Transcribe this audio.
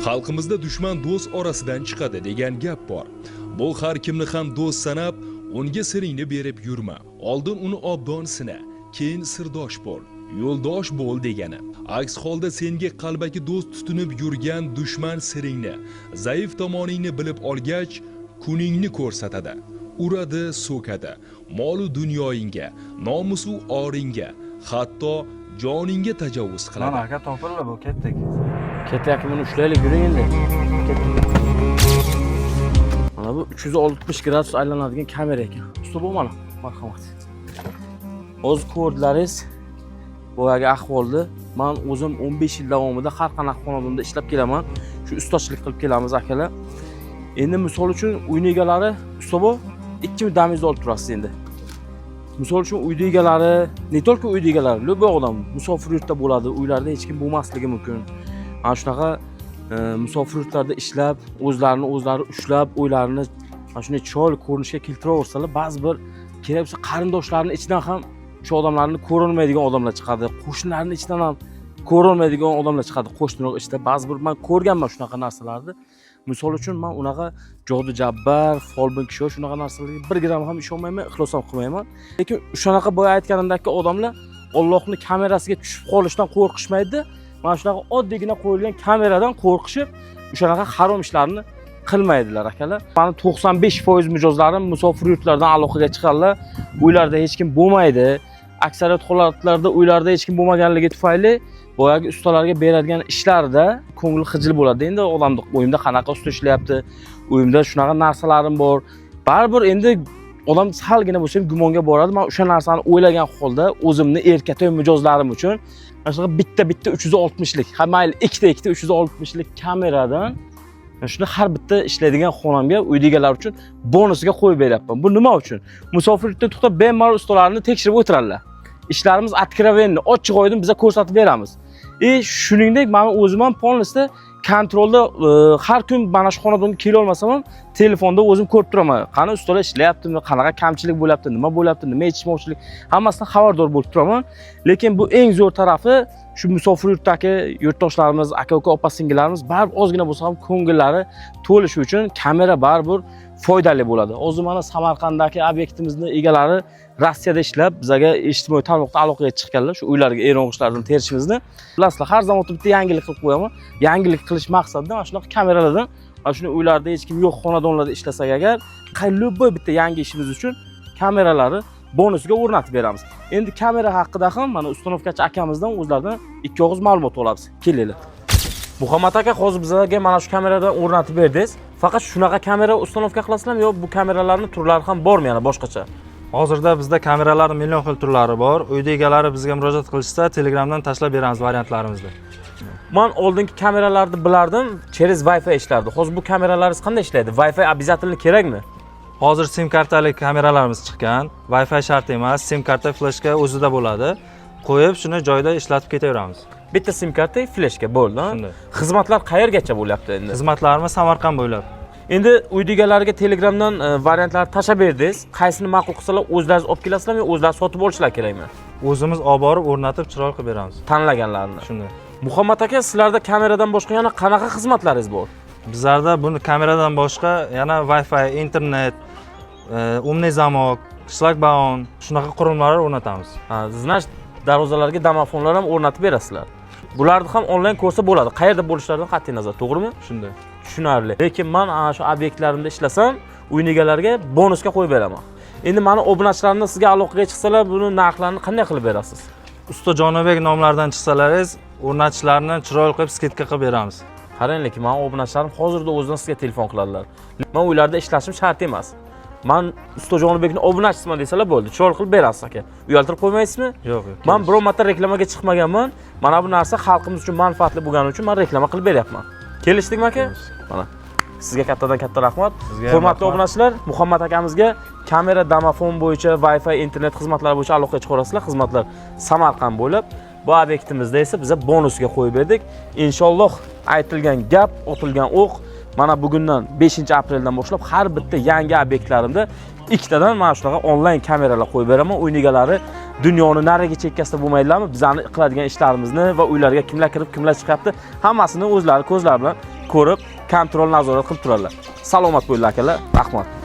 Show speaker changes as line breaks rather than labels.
Xalqimizda "Dushman do'st orasidan chiqadi" degan gap bor. Bu har kimni ham do'st sanab, unga siringni berib yurma. Oldin uni obdon sina, keyin sirdosh bo'l, yo'ldosh bo'l degani. Aks holda senga qalbaki do'st tutinib yurgan dushman siringni, zaif tomoningni bilib olgach, kuningni ko'rsatadi. Uradi, so'kadi, molu dunyoyingga, nomusu oringga, hatto joningga tajovuz qiladi.
Mana, aka, topildi bu, ketdik.
Ketdik, aka, buni ushlaylik, yuring endi. Ketdik. Mana bu 360 gradus aylanadigan kamera ekan. Usta, bu mana, marhamat. Hozir ko'rdilaringiz boyagi ahvolni. Man o'zim 15 yil davomida har qanaqa xonadonda ishlab kelaman. Shu ustachilik qilib kelamiz, akalar. Endi misol uchun uyni egalari, usta, bu 2 minut damingizni olib turasiz endi. Misol uchun uyni egalari, не только uyni egalari, любой odam musofir yurtda bo'ladi, uylarda hech kim bo'lmasligi mumkin. Mana shunaqa musofir yurtlarda ishlab, o'zlarini o'zlari ushlab, uylarini mana shunday chiroyli ko'rinishga keltiraversalar, ba'zi bir kerak bo'lsa qarindoshlarni ichidan ham shu odamlarni ko'rolmaydigan odamlar chiqadi, qo'shnilarni ichidan ham ko'rolmaydigan odamlar chiqadi qo'shniroq ichida. Ba'zi bir man ko'rganman shunaqa narsalarni. Misol uchun man unaqa jodi jabbar, folbin kishi, shunaqa narsalarga bir gram ham ishonmayman, ixlos ham qilmayman. Lekin shunaqa boya aytganimdagi odamlar Ollohni kamerasiga tushib qolishdan qo'rqishmaydi. Mana shunaqa oddiygina qo'yilgan kameradan qo'rqishib, o'shanaqa harom ishlarni qilmaydilar, akalar. Mani 95% mijozlarim musofir yurtlardan aloqaga chiqadilar. Uylarda hech kim bo'lmaydi. Aksariyat holatlarda uylarda hech kim bo'lmaganligi tufayli boyagi ustalarga beradigan ishlarida ko'ngli xijil bo'ladi. Endi odamni uyimda qanaqa usta ishlayapti, uyimda shunaqa narsalarim bor. Baribir endi odam salgina bo'lsa ham gumonga boradi. Man o'sha narsani o'ylagan holda o'zimni erkatoy mijozlarim uchun mana shunaqa bitta bitta 360lik, ha mayli, ikkita ikkita 360lik kameradan mana shuni har bitta ishlaydigan xonamga uyda egalari uchun bonusiga qo'yib beryapman. Bu nima uchun? Musofir yurtdan to'xtab, bemalol ustalarni tekshirib o'tiradilar. Ishlarimiz откровенный, ochiq oydin biza ko'rsatib beramiz. И shuningdek mani o'zim ham полностью контроль da, har kun mana shu xonadonga kela olmasam ham telefonda o'zim ko'rib turaman. Qani ustalar ishlayaptimi, qanaqa kamchilik bo'lyapti, nima bo'lyapti, nima yetishmovchilik, hammasidan xabardor bo'lib turaman. Lekin bu eng zo'r tarafi shu musofir yurtdagi yurtdoshlarimiz, aka-uka, opa singillarimiz baribir ozgina bo'lsa ham ko'ngillari to'lishi uchun kamera baribir foydali bo'ladi. Hozir mana Samarqanddagi obyektimizni egalari Rossiyada ishlab, bizaga ijtimoiy tarmoqda aloqaga chiqqanlar, shu uylarga eron g'ishtlarini terishimizni. Bilasizlar, har zamon bitta yangilik qilib qo'yaman. Yangilik qilish maqsadida mana shunaqa kameralardan, mana shuni uylarda hech kim yo'q xonadonlarda ishlasak agar, любой bitta yangi ishimiz uchun kameralari bonusiga o'rnatib beramiz. Endi kamera haqida ham mana установка chi akamizdan o'zlaridan ikki og'iz ma'lumot olamiz. Kelinglar. Muhammad aka, hozir bizlarga mana shu kameradan o'rnatib berdingiz. Faqat shunaqa kamera установка qilasizlarmi yo bu kameralarning turlari ham bormi yana boshqacha?
Hozirda bizda kameralar million xil turlari bor. Uyda egalari bizga murojaat qilishsa, Telegramdan tashlab beramiz variantlarimizni.
Man oldingi kameralarni bilardim, через Wi-Fi ishlardi. Hozir bu kameralaringiz qanday ishlaydi? Wi-Fi обязательно kerakmi?
Hozir sim kartali kameralarimiz chiqqan. Wi-Fi shart emas, sim karta, fleshka o'zida bo'ladi. Qo'yib, shuni joyida ishlatib ketaveramiz.
Bitta sim karta, fleshka bo'ldi, ha?
Shunday.
Xizmatlar qayergacha bo'lyapti endi?
Xizmatlarimiz Samarqand bo'ylab.
Endi uyda egalariga Telegramdan variantlarni tashlab berdingiz. Qaysini ma'qul qilsalar, o'zlaringiz olib kelasizlarmi yo o'zlari sotib olishlari kerakmi?
O'zimiz olib borib, o'rnatib, chiroyli qilib beramiz.
Tanlaganlarini.
Shunday.
Muhammad aka, sizlarda kameradan boshqa yana qanaqa xizmatlaringiz bor?
Bizlarda buni kameradan boshqa yana Wi-Fi, internet, умный замок, shlagbaum, shunaqa qurilmalar o'rnatamiz.
Ha, значит, darvozalarga domofonlar ham o'rnatib berasizlar. Bularni ham onlayn ko'rsa bo'ladi. Qayerda bo'lishlaridan qat'iy nazar, to'g'rimi?
Shunday.
Tushunarli. Lekin man ana shu obyektlarimda ishlasam, uyni egalariga bonusga qo'yib beraman. Endi mani obunachilarimdan sizga aloqaga chiqsalar, buni narxlarini qanday qilib berasiz?
Usta Jonibek nomlaridan chiqsalaringiz, o'rnatishlarni chiroyli qilib скидка qilib beramiz.
Qarang, lekin mani obunachilarim hozirda o'zidan sizga telefon qiladilar. Man uylarda ishlashim shart emas. Man Usta Jonibekni obunachisiman desalar bo'ldi. Chiroyli qilib berasiz, aka. Uyaltirib qo'ymaysizmi?
Yo'q.
Man biror marta reklamaga chiqmaganman. Mana bu narsa xalqimiz uchun manfaatli bo'lgani uchun man reklama qilib beryapman. Kelishdikmi, aka? Mana. Sizga kattadan katta rahmat.
Sizga ham
Hurmatli
rahmat.
obunachilar, Muhammad akamizga kamera, domofon bo'yicha, Wi-Fi, internet xizmatlari bo'yicha aloqaga chiqarasizlar. Xizmatlar Samarqand bo'ylab. Bu obyektimizda esa biza bonusga qo'yib berdik. Inshaalloh, aytilgan gap, otilgan o'q, mana bugundan 5 apreldan boshlab har bitta yangi obyektlarimda ikkitadan mana shunaqa onlayn kameralar qo'yib beraman. Uy egalari dunyoni narigi chekkasida bo'lmaydilarmi? Bizani qiladigan ishlarimizni va uylarga kimlar kirib, kimlar chiqyapti, hammasini o'zlari ko'zlari bilan Ko'rib, контроль, nazorat qilib turadilar. Salomat bo'linglar, akalar. Rahmat.